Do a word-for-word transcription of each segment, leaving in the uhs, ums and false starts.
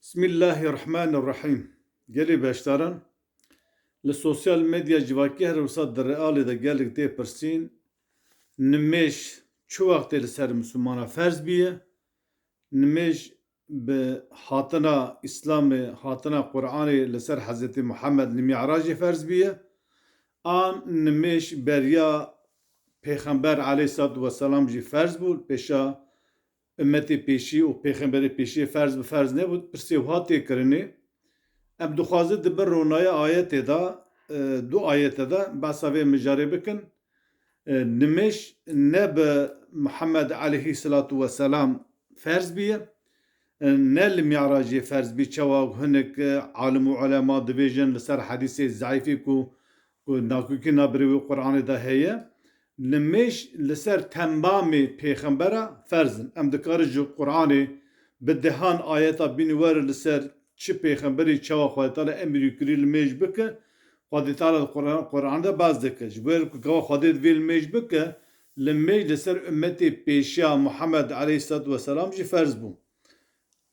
Bismillahirrahmanirrahim. Gelî beşdaran, li sosyal medya civakî her wisa di realê de gelek tê pirsîn, nimêj çi wextê li ser Mislimana ferz bûye? Nimêj bi hatina Îslamê, hatina Qur'anê li ser Hezretî Muhammed li Mi'racê ferz bûye? An nimêj beriya Pêxember aleyhissalatu vesselam jî ferz bû, pêşa ummetê pêşî û pêxemberê pêşiyê ferz bi ferz nebû, pirsê wiha tê kirinê. Em dixwazin di bin ronaya ayetê de, e, du ayete de behsa vê mijarê bikin. E, nimêj ne bi Muhammed aleyhisselatu vesselam ferz bûye, e, ne li Mi'racê ferz bî, çawa hinek, e, alim û ulema dibêjin li ser hedîsê zeîfî ku, ku nakokî nabirê wî Qur'anê de heye. Nimêj li ser temamê pêxembera ferz in. Em dikarin ji Qur'anê bi dehan ayeta bînî werin li ser çi pêxemberî çawa Xwedê Teala emrî kirî nimêj bike. Xwedê Teala di Qur'an, Qur'an de baz dike. Ji bo ku gava Xwedê divê nimêj bike, nimêj li ser ummetê pêşiya Muhammed aleyhissalatu vesselam jî ferz bû.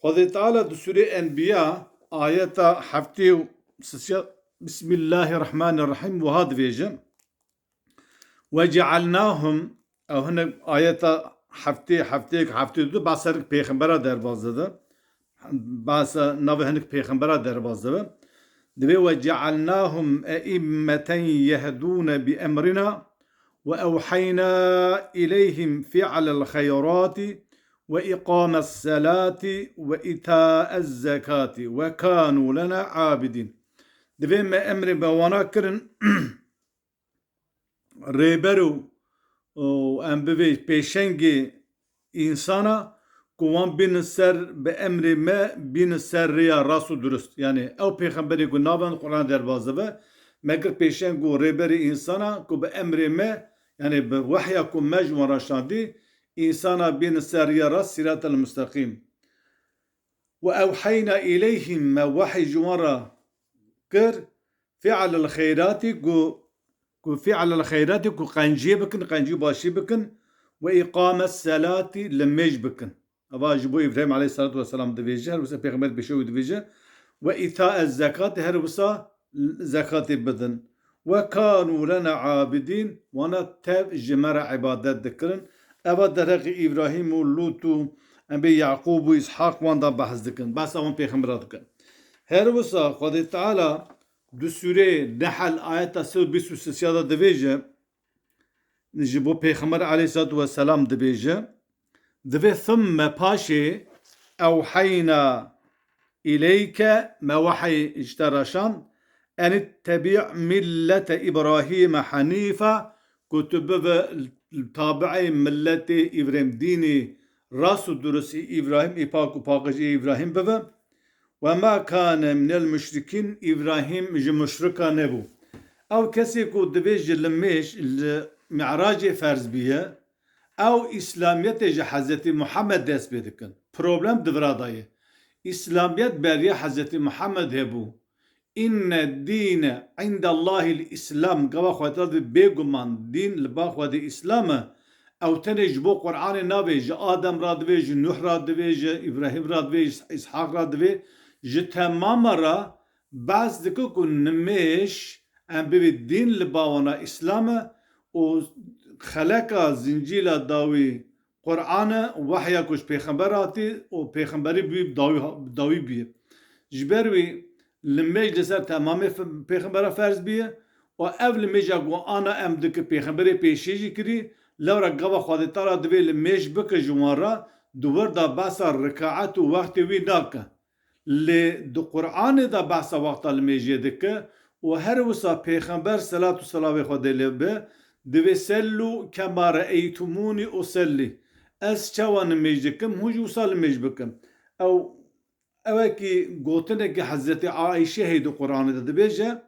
Xwedê Teala di Sûrê Enbiya ayeta heftê û sisiya Bismillahirrahmanirrahim wiha dibêje. Ve cealnahum, ew hinek ayeta heftê, heftêk, heftê du behsa hinek pêxembera derbas dibe. Behsa navê hinek pêxembera derbas dibe. Dibê ve cealnahum eimmeten yehdûne bi emrina ve ewheyna ileyhim fi'lel xeyrati ve iqames selati ve itaez zekati ve kanu lena abidin. Dibê me emrê me wana kirin rêber û, û em bivê pêşengê însana ku wan bînin ser bi emrê me, bînin ser rêya rast û durust. Yanî ew pêxemberê ku navê wan Qur'an derbas dibe, me kir pêşeng û rêberê însana ku bi emrê me, yanî bi wehya ku me ji wan re şandî, însana bînin ser rêya rast, sîratel musteqîm. Ve ewheyna ileyhim, me wehy ji wan re kir, fi'lel xeyratî ku, ku fi'lel xeyratî ku qenciyê bikin, qencî û başî bikin, ve iqames selati, nimêj bikin. Eva ji bo Îbrahîm aleyhissalatu vesselam dibêje, her wisa pêxember pêşe wî dibêje, ve îtaez zekatî, her wisa zekatê bidin. Ve kanu lena abidin, wana tev ji me re îbadet dikirin. Eva derheqê Îbrahîm û Lût û em bê Yaqûb û Îshaq wan da behs dikin. Behsa wan pêxembera dikin. Her wisa Xwedê Teala di Sûreyê Nehl ayeta sê û bîst û sisiya de dibêje, ji bo Pêxember aleyhissalatu vesselam dibêje, dibê thumme paşê ewheyna ileyke, me wehey ji te re şand, enittebi' millete Îbrahîme henîfe, ku tu bibe tabi'ê milletê Îbrahîm, dînê rast û durustî Îbrahîm, ê pak û paqij ê Îbrahîm bibe. Ve ma kane minel muşrikîn, Îbrahîm ji muşrika nebû. Ew kesê ku dibê ji nimêj li Mi'racê ferz bûye, ew Îslamiyetê ji Hezretî Muhammed dest pê dikin. Problem di vira de ye. Îslamiyet beriya Hezretî Muhammed hebû. Inne dîne indallahil Îslam, gava Xwedê Teala dibê bêguman dîn li ba Xwedê Îslam e. Ew tenê ji bo Qur'anê nabê, ji Adem re dibê, ji Nuh re dibê, ji Îbrahîm re dibê, ji Îshaq re dibê, ji temama re behs dike ku nimêj em bivê dîn li ba wana Îslam e û xeleka zincîla dawî Qur'an e, wehya ku ji pêxember hatî û pêxemberî bûyî bi dawî, bi dawî bûye. Ji ber wî nimêj li ser temamê fe-, pêxembera ferz bûye û ev nimêja ku ana em dike pêxemberê pêşî jî kirî, lewra gava Xwedê Teala divê nimêj bike ji wan re, di wir de behsa rikaet û wextê wî nake. Lê di Qur'anê de behsa wexta nimêjê dike û her wisa Pêxember, selat û selamê Xwedê lê be, divê sellû kema reeytumûnî usellî. Ez çawa nimêj dikim, hûn jî wisa nimêj bikin. Ew, ewekî gotinekî Hezretî Aîşê heye di Qur'anê de dibêje,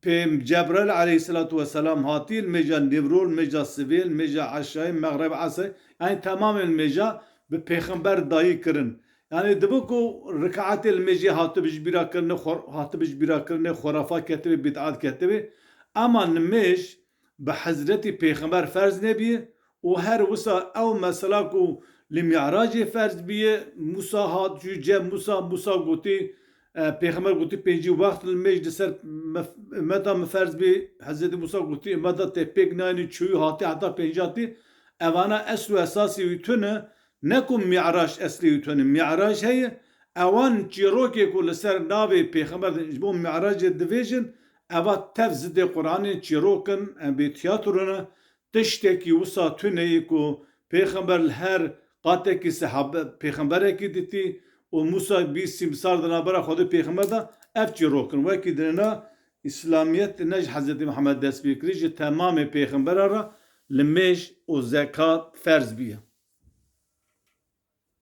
pê Cebraîl aleyhisselatu vesselam hatî, nimêja nîvro, nimêja sivê, nimêja eşayê, mexreb, esrê, yanî temamê nimêja bi Pêxember dayî kirin. Yanî dibe ku rikaetê nimêjê hatibû ji bîra kirine, xur-, hatibû ji bîra kirine, xurafa ketibê, bid'at ketibê. Ema nimêj bi Hezretî Pêxember ferz nebîye û her wisa ew mesela ku Li Mi'racê ferz bîye, Musa hat jû cem Musa, Musa gotî, e, Pêxember gotî, pêncî wext li mêj li ser me, me da min ferz bî. Hezretî Musa gotî, me da te pêk nayînî, çûyî hatî heta pêncî hatî. Evana esl û esasî wî tune, ne ku Mi'rac eslî wî tune. Mi'rac heye, ewan çîrokê ku li ser navê Pêxember de ji bo Mi'racê divêjin, eva tev zidê Qur'anê çîrok in, em bê tiyatro ne, tiştekî wisa tune ye ku Pêxember li her qatekî sehab-, pêxemberekî dîtî û Musa bî sîmsar di navbera Xwedê Pêxember de, ev çîrok in. Wekî dinêna, Îslamiyet ne ji Hezretî Mihemed dest pê kirî, ji temamê pêxembera re limêj û zekat ferz bîye.